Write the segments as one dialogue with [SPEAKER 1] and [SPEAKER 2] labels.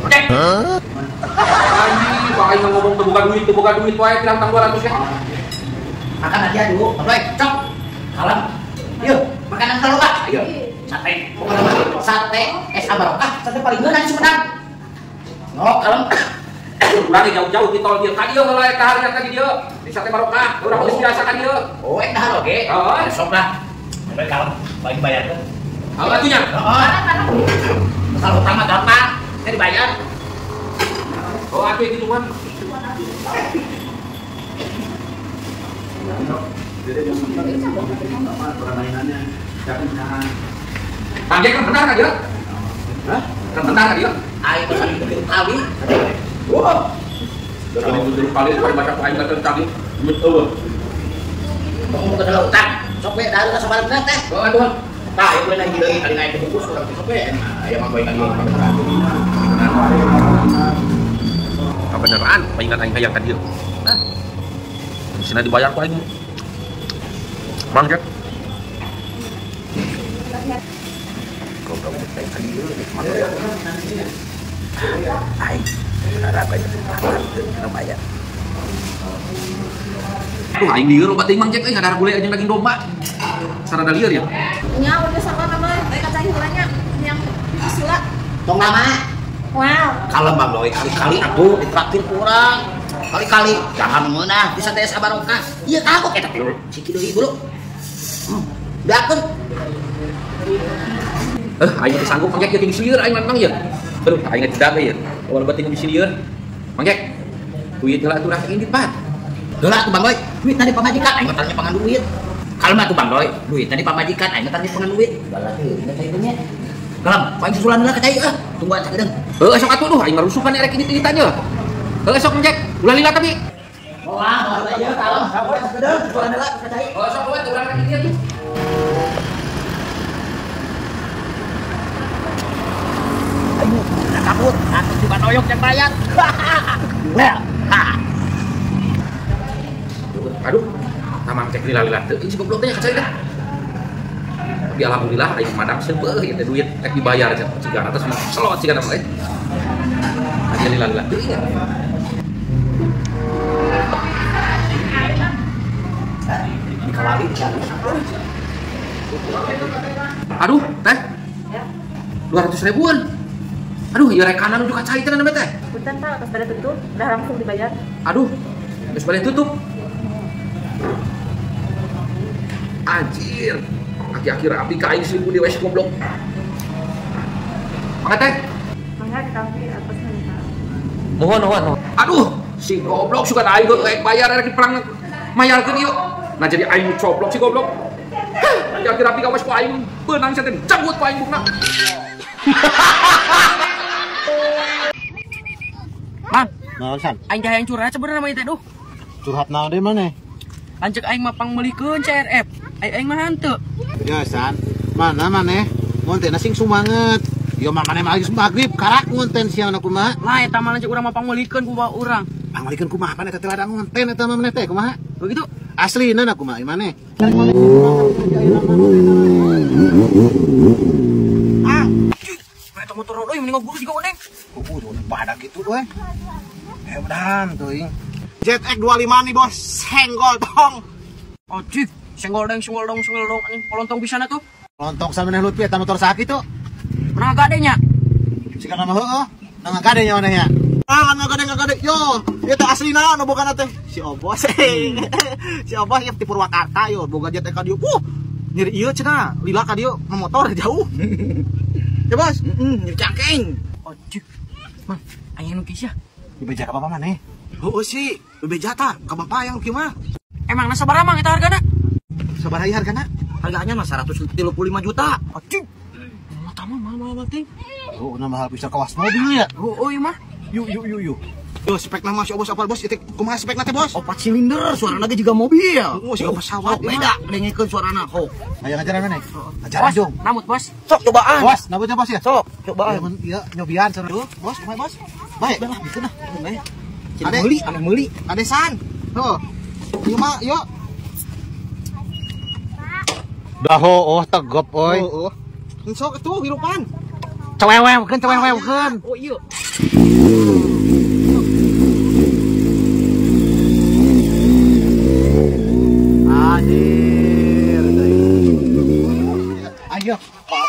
[SPEAKER 1] Oke. Anjing, kok aing ngomong teu boga duit wae pirang tang 200 ya.
[SPEAKER 2] Makan aja dulu. Baik, cok. Kalem. Yuk, makanan kalau Pak. Ayo. Sate. Pokoknya sate es barokah, sate paling geuna di Sumedang. No, kalem.
[SPEAKER 1] Urang jauh-jauh di tol dieu ka dieu heula eta harga ka dieu. Di sate barokah, urang geus biasa ka dieu.
[SPEAKER 2] Oh, eta dahar oge.
[SPEAKER 1] Heeh,
[SPEAKER 2] sok lah. Baik kalem, paling bayarkeun.
[SPEAKER 1] Heuh atuh nya.
[SPEAKER 2] Heeh. Masalah utama gampang, saya dibayar.
[SPEAKER 1] Oh, atuh itu mah. Bang Jack kan benar kan dia? Hah? Kan benar kan dia?
[SPEAKER 2] Aing pesan itu kali.
[SPEAKER 1] Wah. Dari kali pada baca aing kata tadi duit eueuh.
[SPEAKER 2] Ngomong ke utang. Sok we dahar sabaraha teh.
[SPEAKER 1] Oh, atuh.
[SPEAKER 2] Tah, ieu boleh naik deui kali naik ke bungkus urang sok we. Aya mah goyang ieu beneran.
[SPEAKER 1] Kebenaran, paingan aing hayang ka dieu. Hah? Disina dibayar ku aing. Bang Jack.
[SPEAKER 2] Goblok teh ka dieu nikmat ya. Aing berharap aja teu bayar.
[SPEAKER 1] Aduh, aing lieur obat teh Mang Jack euy ngadahar gulai jeung daging domba. Sarada lieur ya.
[SPEAKER 3] Nya udah sama nama teh kacang heula nya yang sula.
[SPEAKER 2] Tong lama.
[SPEAKER 3] Wow.
[SPEAKER 2] Kalem Bang Doi, kali-kali atuh ditraktir ku urang. Kali-kali jangan meunah di sate es barokah. Ieu kagok eta teh. Siki deui bulu. Beakeun.
[SPEAKER 1] Aing teu sanggup Mang Jack ieu tinggi lieur aing mah ya. Aduh, aing ngejedag euy. Awal batin bisi lieur. Mang Jack. Duit heula atuh rasa indit, Pak.
[SPEAKER 2] Heula atuh Bang Doi, duit tadi pamajikan aing tanya pangan duit. Kalem atuh Bang Doi, duit tadi pamajikan aing tanya pangan duit. Balas teuing teh nya. Kalem, aing susulan heula ka cai ah. Tungguan sakedeung.
[SPEAKER 1] Heuh sok atuh duh aing ngarusukan erek indit-inditan ye. Heuh sok Mang Jack, ulah lila tapi.
[SPEAKER 2] Moal, moal ieu kalem. Sakedeung susulan heula ka cai.
[SPEAKER 1] Heuh sok we urang rek indit tuh.
[SPEAKER 2] Ayo, kabur, atuh juga noyok yang bayar. Well, ha.
[SPEAKER 1] Aduh, Mang Jack lila-lila teu si goblok teh ka cai teh. Tapi alhamdulillah aing madang seubeuh ieu teh duit rek dibayar cenah ciga atas mah selot ciga mah euy. Aja lila-lila teu ieu.
[SPEAKER 2] Dikawali.
[SPEAKER 1] Aduh, teh. 200 ribuan. Aduh, ieu rekanan nuju ka cai teh namanya teh.
[SPEAKER 3] Punten Pak, atas pada tutup, udah langsung dibayar.
[SPEAKER 1] Aduh, geus bade tutup. Anjir. Aki-aki rapi ka aing 1000 deui we si goblok. Mangga teh.
[SPEAKER 3] Mangga ditampil atasnya nih, Pak.
[SPEAKER 1] Mohon, mohon. Aduh, si goblok suka aing rek bayar rek diperang mayarkeun ieu. Nah jadi aing coblok si goblok. Aki-aki rapi ka wes ku aing beunang sia teh janggut ku aing bukna.
[SPEAKER 4] Mang,
[SPEAKER 5] naon san?
[SPEAKER 4] Aing teh hayang curhat sebenarnya mah teh duh.
[SPEAKER 5] Curhat naon deui maneh?
[SPEAKER 4] Lanceuk aing mah pangmeulikeun CRF. Aing mah hanteu.
[SPEAKER 5] Ya san, mana maneh? Ngonten sing sumanget. Yo mah maneh mah geus magrib karak ngonten siang kumaha?
[SPEAKER 4] Lah eta mah lanceuk urang mah pangmeulikeun ku bawa urang.
[SPEAKER 5] Pangmeulikeun kumaha pan eta teh ladang ngonten eta mah maneh teh kumaha?
[SPEAKER 4] Begitu.
[SPEAKER 5] Aslina na kumaha maneh?
[SPEAKER 4] Ah, eta motor euy mending gurus juga oneng.
[SPEAKER 5] Kudu pada gitu euy. Hedan teuing. ZX25 nih bos, senggol tong.
[SPEAKER 4] Anjing, senggol dong, senggol dong, senggol dong anjing, kolontong pisan atuh.
[SPEAKER 5] Lontong sama maneh Lutfi eta motor saha kitu?
[SPEAKER 4] Pernah gade nya?
[SPEAKER 5] Siga nama heueuh, na ngagade nya maneh nya. Ah, ngagade. Yo, ieu teh aslina nu bogana teh. Si Obos. Si Obos ieu ti Purwakarta yo, boga ZX ka dieu. Nyeri ieu cenah, lila ka dieu motor jauh. Ya bos,
[SPEAKER 4] nyeri cangkeng. Anjing. Mang, aya nu kisah.
[SPEAKER 5] Dibeja ka bapak maneh? Heueuh sih, bebeja tah ka bapak yang kieu mah.
[SPEAKER 4] Emang na sabaraha mang eta hargana?
[SPEAKER 5] Sabaraha ieu hargana?
[SPEAKER 2] Harganya mah 135 juta.
[SPEAKER 4] Anjing. Mata mah mahal banget.
[SPEAKER 5] Oh, na mahal pisan kawas mobil ya.
[SPEAKER 4] Heueuh ieu mah.
[SPEAKER 5] Yuk yuk yuk yuk. Yo spekna mah si Obos apal bos, itu kumaha spekna teh bos?
[SPEAKER 2] 4 silinder, suarana ge juga mobil.
[SPEAKER 5] Oh, si pesawat
[SPEAKER 2] beda dengekeun suarana. Ho.
[SPEAKER 5] Aya ngajaran maneh? Ajaran jong.
[SPEAKER 4] Namut bos.
[SPEAKER 2] Sok cobaan.
[SPEAKER 5] Bos, nambutnya bos ya?
[SPEAKER 2] Sok, cobaan.
[SPEAKER 5] Iya, nyobian sana. Bos, kumaha bos? Baik, lah bikin lah.
[SPEAKER 2] Ade meuli, ane meuli.
[SPEAKER 5] Ade san. Tuh. Ieu mah, yuk. Daho, oh tegep oi.
[SPEAKER 2] Oh, oh.
[SPEAKER 5] Sok atuh hirupan.
[SPEAKER 2] Cewewewkeun, cewewewkeun.
[SPEAKER 4] Oh iya.
[SPEAKER 5] Anjir. Ayo,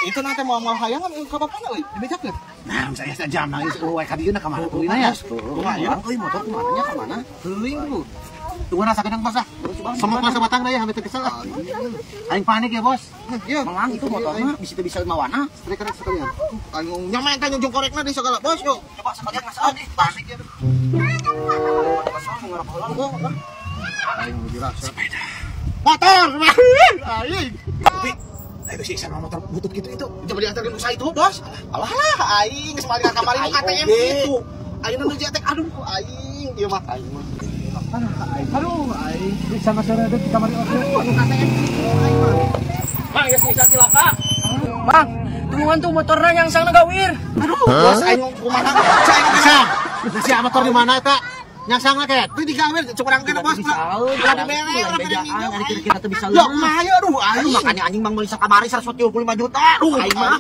[SPEAKER 5] itu nanti mau hayangan ka bapana euy, dibejakeun.
[SPEAKER 2] Nah, saya sajam nangis euy ka dieu na ka mana tulina ya.
[SPEAKER 5] Lumayan euy motor kumaha nya ka mana? Teuing tuh.
[SPEAKER 2] Tunggu rasa gedang bos ah. Semua masa batang dah ya, hampir terkesel ah. Aing panik ya bos.
[SPEAKER 5] Iya,
[SPEAKER 2] Mang itu motornya bisa bisa mawana.
[SPEAKER 5] Striker sekalian. Aing nyaman teh nyunjung korekna di segala bos yuk.
[SPEAKER 2] Coba sekalian ngasaan nih, panik ya.
[SPEAKER 5] Aing dirasa. Sepeda. Motor. Aing.
[SPEAKER 2] Tapi ayo sih sama motor butut gitu itu.
[SPEAKER 5] Coba diantarkeun ku itu, bos. Alah lah aing geus balik ka kamari nu KTM gitu. Aing nu jetek aduh aing ieu mah aing mah.
[SPEAKER 2] Aduh, aing bisa masalah ada di kamar oke.
[SPEAKER 5] Aduh KTM gitu aing mah.
[SPEAKER 4] Mang geus bisa cilaka. Mang, tungguan tuh motorna yang sang gawir.
[SPEAKER 5] Aduh, bos aing kumaha? Aing
[SPEAKER 2] bisa. Bisa motor di mana eta? Nyangsangna ket.
[SPEAKER 5] Teu digawir cukurang kana bos. Ulah dibere, urang bere minjem.
[SPEAKER 2] Kira-kira teu bisa.
[SPEAKER 5] Ya kumaha ya aduh aing.
[SPEAKER 2] Makanya anjing mang meuli sakamari 175 juta. Aduh aing mah.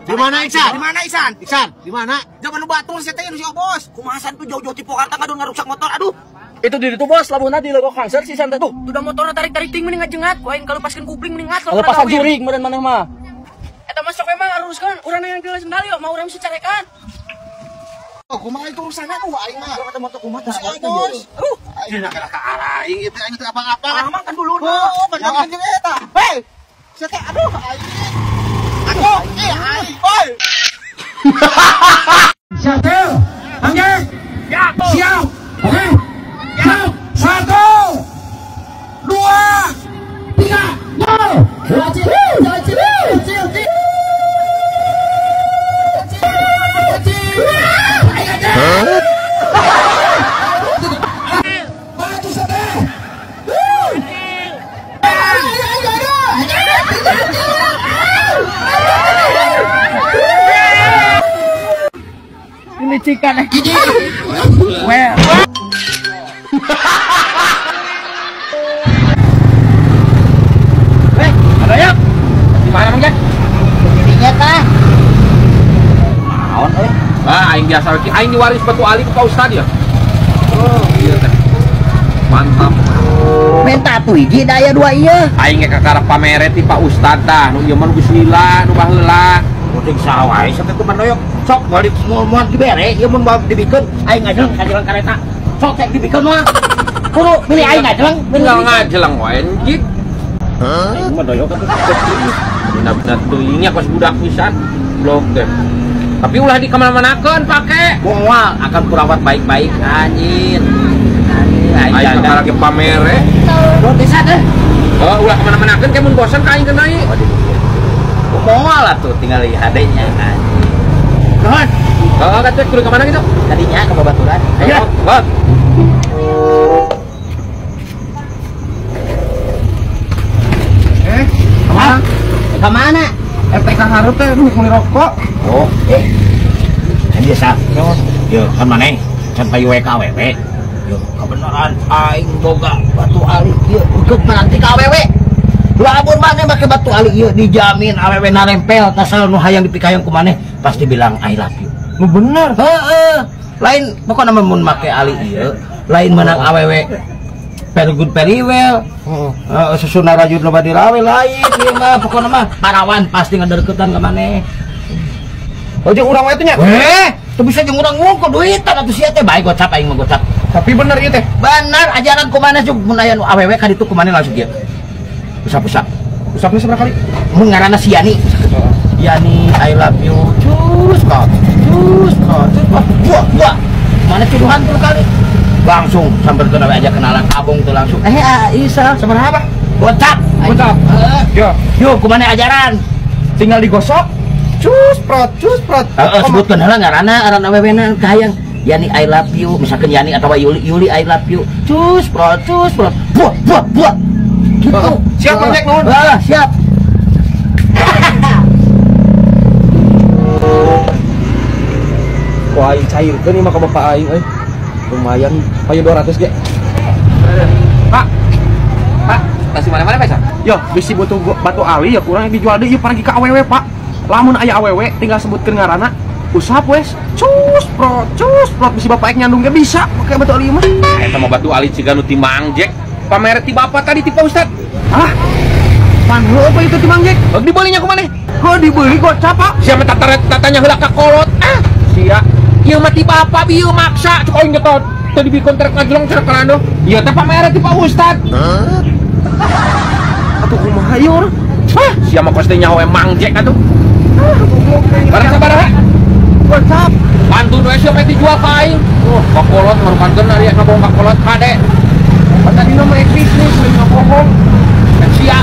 [SPEAKER 2] Di mana Iksan?
[SPEAKER 5] Di mana Iksan?
[SPEAKER 2] Iksan, di mana?
[SPEAKER 5] Zaman nu batur sia teh nu si bos.
[SPEAKER 2] Kumaha san tuh jauh-jauh ti Purwakarta ngadon ngaruksak motor aduh.
[SPEAKER 4] Itu di ditu bos, labuhna di lego kangser si santai tuh. Udah motorna tarik-tarik ting mending ngajengat, ku aing kalupaskeun kupling mending ngat.
[SPEAKER 1] Lepasan jurig meureun maneh mah.
[SPEAKER 4] Eta mah sok emang aruruskeun, urang yang geus sendal yuk, mau urang bisa carekan.
[SPEAKER 5] Oh, kumaha itu urusanna tuh aing mah.
[SPEAKER 2] Kata motor kumaha tah
[SPEAKER 5] bos. Aduh, aing nak ka aing ieu teh aing teu apa-apa.
[SPEAKER 2] Ah, mang kan dulu.
[SPEAKER 5] Oh, kan jeung eta. Hei. Sia teh aduh aing. Aku eh aing. Oi.
[SPEAKER 6] Satu, Angge. Siap. Oke. Siap. 1, 2, 3, go.
[SPEAKER 4] Ini cikan lagi. Well.
[SPEAKER 1] Eh, ada ya? Di mana Mang Jack?
[SPEAKER 2] Dirinya tah. Naon euy?
[SPEAKER 1] Ah, aing biasa we. Aing diwaris batu ali ku Pak Ustad ya. Oh, iya teh. Mantap.
[SPEAKER 2] Minta tuh hiji da aya dua ieu.
[SPEAKER 1] Aing ge kakara pamere ti Pak Ustad tah, nu ieu mah nu geus lila, nu baheula.
[SPEAKER 2] Penting saha wae sampe ku manoyok. Sok balik moal dibere, ieu mun dibikeun aing ngajeleng kajeleng kareta. Sok cek dibikeun mah. Kudu milih aing ngajeleng,
[SPEAKER 1] tinggal ngajeleng wae anjing.
[SPEAKER 2] Aing mah doyok atuh.
[SPEAKER 1] Benar-benar teuing nya kos budak pisan. Blok teh. Tapi ulah di kamana-manakeun pake.
[SPEAKER 2] Moal akan kurawat baik-baik anjir.
[SPEAKER 1] Aing kakara ge pamere.
[SPEAKER 2] Lo desa teh.
[SPEAKER 1] Oh, ulah kamana-manakeun ke mun bosan ka aing deui.
[SPEAKER 2] Moal atuh tinggal di HD-nya anjir. Nuhun.
[SPEAKER 1] Heeh, kata kudu ka mana gitu?
[SPEAKER 2] Tadinya ke babaturan.
[SPEAKER 1] Ayo, bang.
[SPEAKER 6] Eh, kemana?
[SPEAKER 2] Ke mana?
[SPEAKER 6] RTK hareup teh meuli rokok.
[SPEAKER 2] Oh, eh. Kan biasa. Yo, kan maneh can payu WKWW. Yo, kebenaran aing boga batu ali ieu ukeut menanti ka awewe. Lamun maneh make batu ali ieu dijamin awewe narempel tasal nu hayang dipikayang ku maneh pasti bilang I love you.
[SPEAKER 6] Nu bener.
[SPEAKER 2] Heeh. Lain pokokna mah mun make ali ieu lain menang awewe very good very well. Heeh, susuna rajut loba dirawe lain ieu mah pokokna mah parawan pasti ngadereuketan ka maneh.
[SPEAKER 6] Oh, jeung urang wae teh nya.
[SPEAKER 2] Weh, teu bisa jeung urang ngungkul duitan atuh sia teh bae gocap aing mah gocap.
[SPEAKER 6] Tapi bener ieu teh.
[SPEAKER 2] Bener ajaran ku maneh jeung mun aya nu awewe ka ditu ku maneh langsung kieu. Usap-usap.
[SPEAKER 6] Usapnya seberapa kali?
[SPEAKER 2] Mun ngaranna si Yani. Yani I love you. Cus kok. Cus kok. Cus kok. Buah, buah. Mana tuduhan tuh kali. Langsung sampeurkeun we aja kenalan abong tuh langsung. Eh, Isa
[SPEAKER 6] Sabaraha, Pak?
[SPEAKER 2] Gocap.
[SPEAKER 6] Gocap.
[SPEAKER 2] Heeh.
[SPEAKER 6] Yo,
[SPEAKER 2] Yuk, kumaha ajaran?
[SPEAKER 6] tinggal digosok. Cus prot, cus prot.
[SPEAKER 2] Heeh, sebutkeun heula ngaranna, ngaran awewena kahayang. Yani I love you, misalkan Yani atau Yuli, Yuli I love you. Cus prot, cus prot. Buah, buah, buah. Gitu.
[SPEAKER 6] Siap, Mang Jack, nuhun.
[SPEAKER 2] Heeh, siap.
[SPEAKER 6] Ku aing cairkeun ieu mah ka bapak aing euy. Lumayan payu 200 ge.
[SPEAKER 1] Pak. Pak, tas di mana-mana Pak?
[SPEAKER 6] Yo, bisi butuh batu ali ya kurang dijual deui ieu paragi ka awewe, Pak. Lamun aya awewe tinggal sebutkeun ngaranna, usap wes. Cus prot bisi bapak ek nyandung ge bisa make batu ali mah.
[SPEAKER 1] Eta mah batu ali ciga nu ti Mang Jack. Pamere ti bapak tadi ti Pak Ustad.
[SPEAKER 6] Ah. Pan heueuh apa itu ti Mang Jack?
[SPEAKER 1] Heug dibeulinya ku maneh?
[SPEAKER 6] Heuh dibeli gocap, Pak.
[SPEAKER 1] Sia mah tatanya heula ka kolot. Ah, sia. Ieu mah ti bapak bieu maksa cuk aing teh teu dibikeun terek ngajlong cenah kalando. Ieu teh pamere ti Pak Ustad.
[SPEAKER 6] Hah? Atuh kumaha ieu urang?
[SPEAKER 1] Hah, sia mah kos teh nyaho Mang Jack atuh.
[SPEAKER 6] Ah, goblok teh.
[SPEAKER 1] Barang sabaraha?
[SPEAKER 6] Gocap.
[SPEAKER 1] Pantun we sia mah dijual ka aing. Oh, ka kolot ngarukankeun ari ngabohong ka kolot kade.
[SPEAKER 6] Pan tadi mah bisnis lain ngabohong.
[SPEAKER 1] Sia.